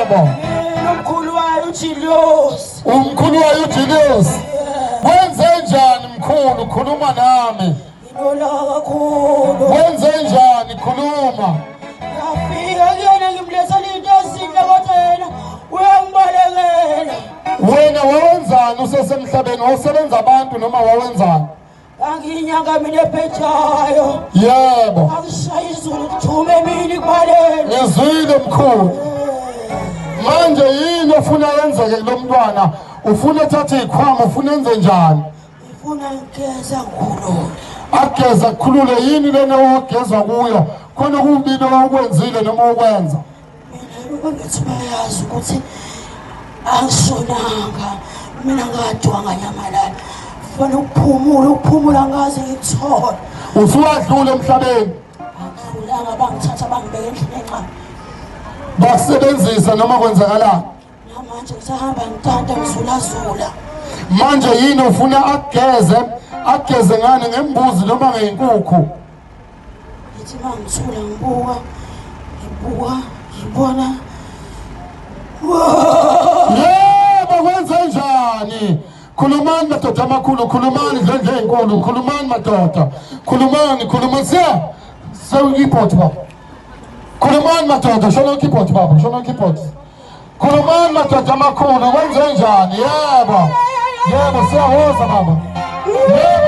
Yebo. Mina umkhulu wayo uJulius. Umkhulu wayo uJulius. Wenze njani mkhulu? Khuluma nami. Nginolaka kakhulu. Wenze njani? Khuluma. Ngafika kuyena ngimlethela into ezinhle kodwa yena uyangibalekela. Wena wawenzani usesemhlabeni? Wawusebenza abantu noma wawenzani? Ngangiyinyanga mina ebhejayo. Yebo. Angishaya izulu kuthume emini kubalele. Ngizwile mkhulu. Manje yini ofuna yenzeke kulo mntwana? Ufuna ethathe ikhwama, ufuna enze njani? Ngifuna ngigeza ngikhulule. Ageza kukhulule yini lena owagezwa kuyo? Khona kubi okwenzile noma okwenza? Mina bengithi bayazi ukuthi angishonanga mina ngadwa nganyamalala. Funa ukuphumula ukuphumula ngaze ngikuthole. Usuwadlula emhlabeni. Angidlulanga bangithatha bangibeka endlini encane. Bakusebenzisa noma kwenzakalani? Namanje ngisahamba ngitanta ngizulazula. Manje yini ufuna ageze? Ageze ngani ngembuzi noma ngenkukhu? Ngithi uma ngithula ngibuka ngibuka ngibona Yebo kwenze njani? Khulumani madoda amakhulu, khulumani dlendle enkulu, khulumani madoda. Khulumani, khulumani siya. Sewukeyboard baba. Khulumani madoda, shona keyboard baba, shona keyboard. Khulumani madoda amakhulu, kwenze njani? Yebo. Yebo, siyawoza baba. Yebo.